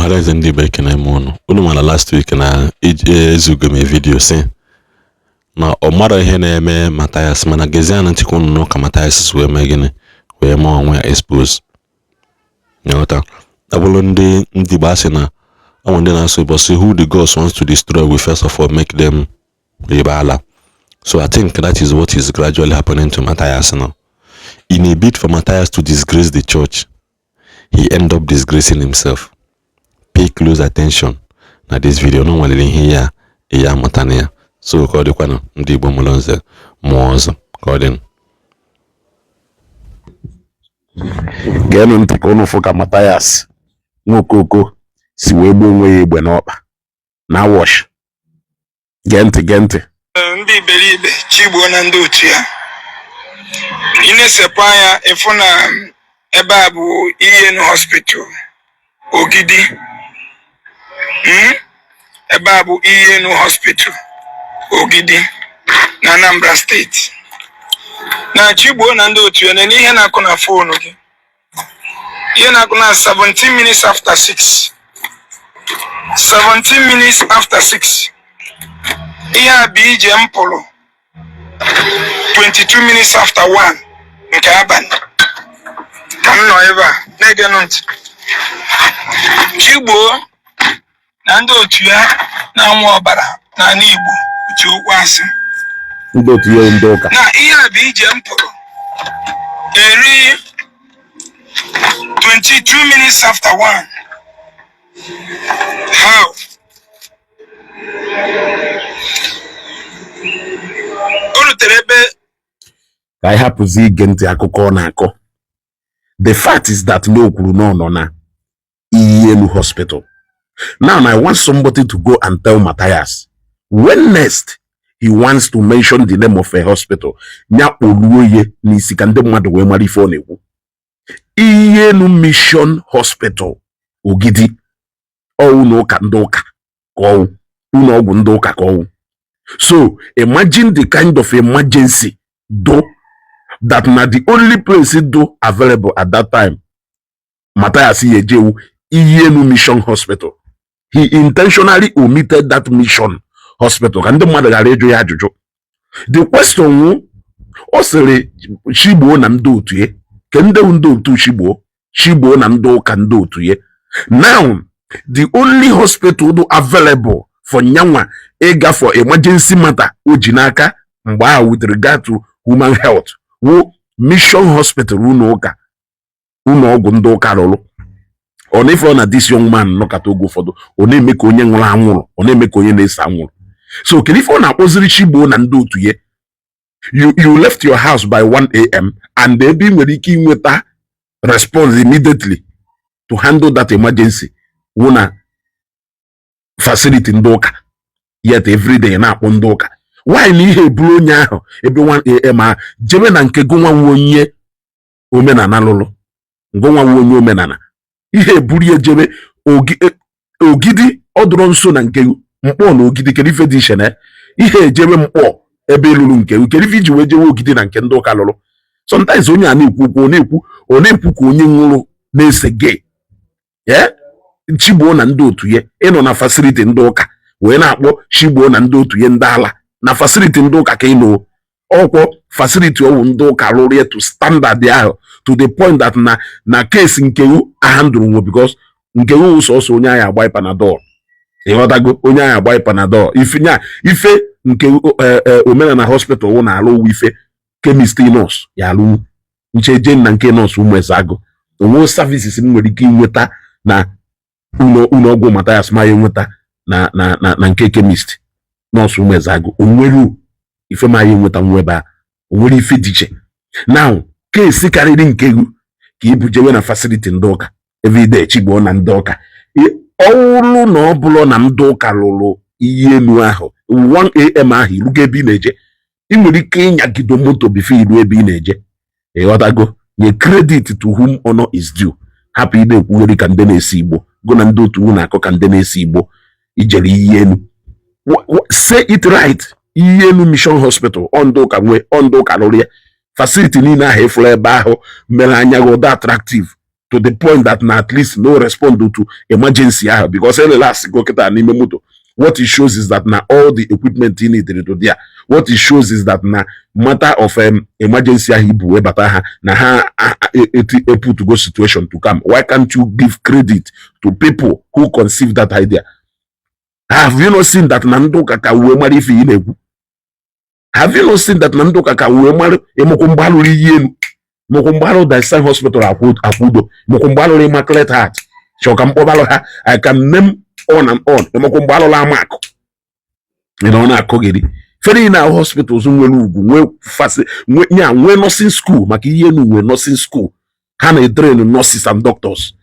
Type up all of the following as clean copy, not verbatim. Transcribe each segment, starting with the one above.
Ọhaneze ndị Igbo, ekene m ụnụ. Unu mara last week na ezugo m video si na ọ mara ihe na-eme Mathias, mana gezianụ ntị ka unu nụ ka Mathias wee mee gịnị, wee mee onwe ya expose. Nghọta ọ bụrụ ndị Igbo asị na ọ nwere ndị na-asụ Igbo sị, "Who the gods wants to destroy will first of all make them ribe ala." So I think that is what is gradually happening to Mathias now. In a bid for Mathias to disgrace the church, he end up disgracing himself. Pay close attention na this video na nwalere ihe ya ihe amụta na ya. So ka ọ dịkwanụ, ndị Igbo mụrụ nze mụọ ọzọ, ka ọ dị. Geenụ ntị ka unu fụ ka Mathias Nwaokoko si wee gbuo onwe ya egbe n'ọkpa na wash. Gee ntị, gee ntị. Ndị iberibe Chigbuo na ndị otu ya, ị na-esepụ anya ịfụ na ebe a bụ Iyenu Hospital, Ogidi. Ebe a bụ Iyenu Hospital, Ogidi, na Anambra Steeti. Na Chigbuo na ndị otu ya na ihe na-akụ na phone gị, ihe na-akụ na 17 minutes after 6, 17 minutes after 6. Ihe a bụ ije m pụrụ 22 minutes after 1 nke abalị ka m nọ ebe a na-egenụ ntị. Chigbuo na ndị otu ya na-anwụ ọbara n'ala Igbo otu okwu asị. Ndị otu ya, ndị ụka. Na ihe a bụ ije m pụrụ eri 22 minutes after 1. How o rutere ebe? Ka anyị hapụzi ige ntị akụkọ ọ na-akọ. The fact is that na o kwuru na ọ nọ na Iyenu Hospital. Now I want somebody to go and tell Matthias, when next he wants to mention the name of a hospital, nya kpoluo ye n'isi ka ndị mmadụ wee mara ife ọ na-ekwu. Iyenu Mission Hospital, Ogidi, ọwụ na ụka, ndị ụka ka ọwụ, ụlọ ọgwụ ndị ụka ka ọwụ. So imagine the kind of emergency do that na the only place do available at that time Matthias Yejewu, Iyenu Mission Hospital. He intentionally omitted that mission hospital ka ndị mmadụ ghara ịjụ ya ajụjụ. The question wụ, ọ sịrị Chigbuo na ndị otu ya, ke ndị otu Chigbuo, Chigbuo na ndị ụka, ndị otu ya. Now the only hospital do available for nyanwa ịga for emergency matter o ji n'aka mgbe ahụ with regard to human health wụ Mission Hospital, ụlọ ụka, ụlọ ọgwụ ndị ụka rụrụ. Ọ na-efe na this young man nọkọta oge ụfọdụ, ọ na-eme ka onye nwụrụ anwụrụ, ọ na-eme ka onye na-ese anwụrụ. So kedu ife ọ na-akpọziri Chigbuo na ndị otu ya? You left your house by 1 a.m. and ebe ị nwere ike inweta response immediately to handle that emergency wụ na facility ndị ụka, yet everyday na-akpọ ndị ụka. Why na ihe eburu onye ahụ ebe 1 a.m. a jebe na nke gụnwa nwe onye omenala lụrụ, ngụnwa nwe onye omenala, ihe eburu ya jebe Ogidi? Ọ dụrọ nso na nke Mkpọ na Ogidi, kedu ife dị iche na ihe ejebe Mkpọ ebe lụrụ nke? Kedu ife iji wee jewe Ogidi na nke ndị ụka lụrụ? Sometimes onye a na-ekwu okwu, ọ na-ekwu ka onye nwụrụ na-ese gay. Ee, Chigbuo na ndị otu ya, ịnọ na facility ndị ụka wee na-akpọ Chigbuo na ndị otu ya ndị ala. Na facility ndị ụka ka ị nọ, ọkwọ facility ọwụ ndị ụka rụrụ ya to standard ahụ, to the point that na case nke ahandụrụ nwe, because nke wu sọsọ onye ahụ agba Panadol, ịghọtago? Onye ahụ agba Panadol, ife nya ife nke omenala hospital wụ na-alụ ụwa ife chemist nọọsụ ya alụ nche je na nke nọọsụ ụmụ agụ onwe services m nwere ike inweta na ụlọ ọgwụ Mathias ma ya enweta na nke chemist nọọsụ ụmụeze agụ. Onwere ife ma ya enweta nwa ebe a, onwere ife dị iche. Now case karịrị nke gị ka ibu jewe na facility ndị ụka everyday, Chigbuo na ndị ụka. Ọwụrụ na ọ bụrụ na ndị ụka lụrụ iyi elu ahụ, 1 a.m. ahụ irugo ebe ị na-eje, ị nwere ike ịnyagido moto before iru ebe ị na-eje, ịghọtago? Nye credit to whom honor is due. Hapụ ị na-ekwugheri ka ndị na-esi Igbo gụ na ndị otu na-akọ ka ndị na-esi Igbo ijere iyi elu. Say it right, Iyi Elu Mission Hospital, ọ ndị ụka nwe, ọ ndị ụka lụrụ ya. Facility niile ahụ ịfụrụ ebe ahụ mere anya gị ụda attractive. To the point that na at least no respond to emergency ahụ, because elele go kịta n'ime moto. What it shows is that na all the equipment he needed to there. What it shows is that na matter of emergency ahụ ibu wee bata ha na ha put to go situation to come. Why can't you give credit to people who conceived that idea? Have you not seen that na ndị ụka ka wee mara ife ị na-ekwu? Have you not seen that na ndị ụka ka wee mara ịmụkwụ mgbe alụrụ iyi elu, mụkwụ mgbe alụrụ Diocesan Hospital Akwudo, mụkwụ mgbe alụrụ Immaculate Heart? Chọọ ka mkpọbalụ ha. I can name on and on. Ịmụkwụ mgbe alụrụ Amakụ ị na ọ na-akọgịrị fere na hospitals nwere ugwu, nwee fasi, nya nwee nursing school, maka ihe enu nwee nursing school, ha na-etrain nurses and doctors.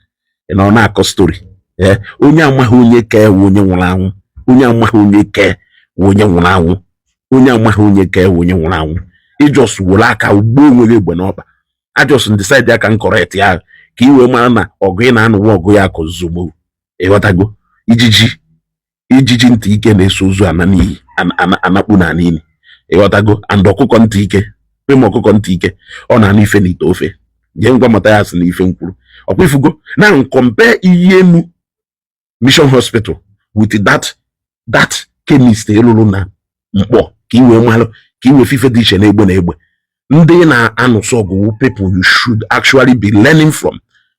Ị na ọ na-akọ story. Ee, onye amaghị onye kee wụ onye nwụrụ anwụ. Onye amaghị onye kee wụ onye nwụrụ anwụ. Onye amaghị onye kee wụ onye nwụrụ anwụ. Ijos were aka gbuo onwe gị egbe n'ọkpa. I just decide ya ka m correct ya, ka ị wee mara na ọgụ ị na-anụwa ọgụ ya akụ zogbo. Ịghọtago? Ijiji, ijiji ntị ike na-eso ozu ana n'iyi, anakpu na n'ili. Ịghọtago? And ọkụkọ ntị ike kwe ma ọkụkọ ntị ike, ọ na-anụ ife n'ite ofe. Jee ngwa mata ya sị na ife nkwuru ọkwa ifugo. Now compare iyi enu Mission Hospital with that chemist elulu na mkpọ, ka ị wee malụ, ka ị wee fife dị iche na egbe na egbe. Ndị na-anụsọ ọgụ, people you should actually be learning from,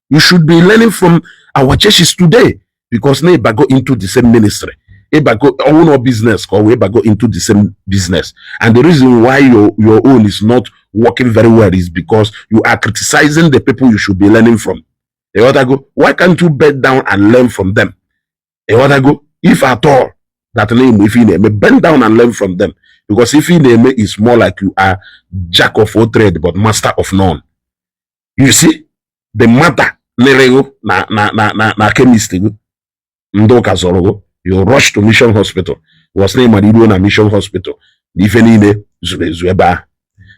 you should be learning from our churches today, because na ịbago into the same ministry, ịbago ọwụ no business ka ọ wee bago into the same business. And the reason why your own is not working very well is because you are criticizing the people you should be learning from. Ịghọtago? Why can't you bend down and learn from them? Ịghọtago? If at all that na ịmụ ife ị na-eme, bend down and learn from them, because ife ị na-eme is more like you are jack of all trade but master of none. You see the matter nịrịgụ na chemist gị, ndị ụka zọrọ gị, you rush to Mission Hospital, was na ịmara iruo na Mission Hospital na ife niile zuru ezu ebe ahụ.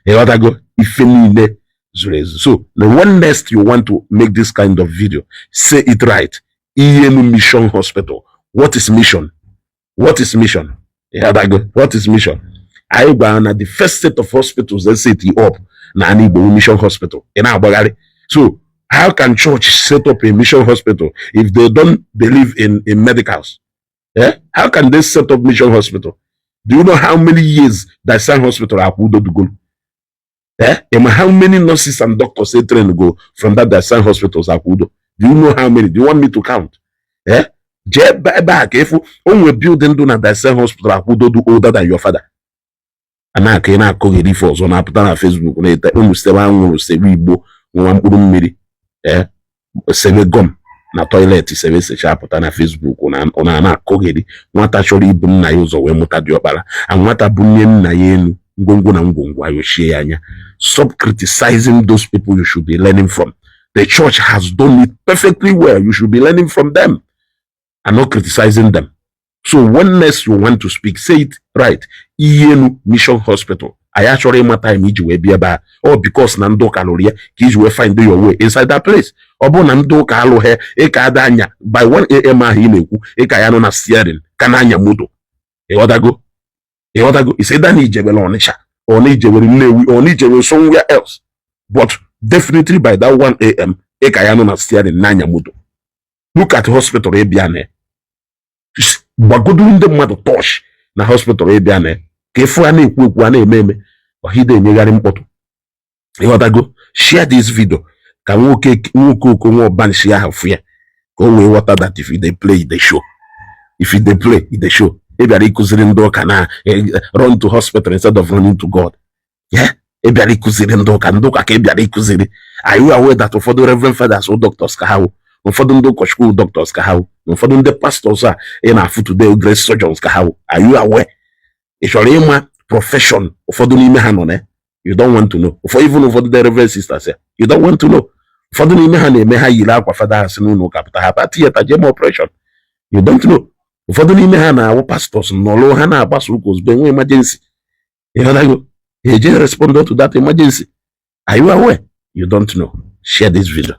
Ịghọtago? Ife niile zuru ezu. So the one next you want to make this kind of video, say it right: Iyenu Mission Hospital. What is mission? What is mission? Ịghọtago? What is mission? Anyị gwara na the first set of hospitals they set up na ala Igbo, Mission Hospital. Ị na-agbagharị. So how can church set up a mission hospital if they don't believe in medicals? Eh? How can they set up mission hospital? Do you know how many years Diocesan Hospital Akwudo dugolo? Eh? Ema how many nurses and doctors they train go from that Diocesan Hospitals Akwudo? Do you know how many? Do you want me to count? Eh? Jee ebe a ka ịfụ o nwere building dị na Diocesan Hospital Akwudo dị older than your father. A na-akọ, ị na-akọgheri ife ọzọ, na-apụta na Facebook na-ete unu sebe anwụrụ, sebe igbo, nwa mkpụrụ mmiri, ee, sebe gum na toilet, sebe secha, apụta na Facebook na ọ na-akọgheri. Nwata chọrọ ibu nna ya ụzọ wee mụta diọkpara a, nwata bunye nna ya elu ngwongwo na ngwongwo ayochie ya anya. Stop criticizing those people you should be learning from. The church has done it perfectly well. You should be learning from them and not criticizing them. So when next you want to speak, say it right: Iyenu Mission Hospital. Anyị achọrọ ịma time iji wee bịa ebe a. Ọ because na ndị ụka lụrụ ya ka iji wee find your way inside that place. Ọ bụrụ na ndị ụka alụghị, ịka ada anya by 1 a.m. ahụ ị na-ekwu, ịka ya nọ na steering ka na-anya moto. Ịghọtago? Ịghọtago? Isi na ijebere Ọnịcha, ọ na ijebere Nnewi, ọ na ijebere somewhere else, but definitely by that 1 a.m. ịka ya nọ na steering na-anya moto. Look at hospital ịbịa na gbagodo ndị mmadụ touch na hospital ịbịa na ka ịfụ a na-ekwu ekwu, a na-eme eme, ọhide enyegharị mkpọtụ. Ịghọtago? Share this video ka nwoke nwoke okonwe ọbanshi ahụ fụ ya, ka o wee ghọta that if you dey play, you dey show. If you dey play, you dey show. Ị bịara ịkụziri ndị ụka na run to hospital instead of running to God. Yeah, ị bịara ịkụziri ndị ụka, ndị ụka ka ị bịara ịkụziri. Are you aware that ụfọdụ reverend fathers wụ doctors ka ha wụ, ụfọdụ ndị ụkọchukwu wụ doctors ka ha wụ, na ụfọdụ ndị pastors a ị na-afụ today, great surgeons ka ha wụ? Are you aware? Ị chọrọ ịma profession ụfọdụ n'ime ha nọ na? You don't want to know. Ụfọdụ, even ụfọdụ ndị reverend sisters ya, you don't want to know. Ụfọdụ n'ime ha na-eme ha yiri akwa fada ha si n'ụlọ ụka pụta, ha ba theatre jee operation. You don't know. Ụfọdụ n'ime ha na-awụ pastors nọrọ ha na-agbasa ụka, ozugbo enwe emergency, ịghọtago, ha eje respond to that emergency. Are you aware? You don't know. Share this video.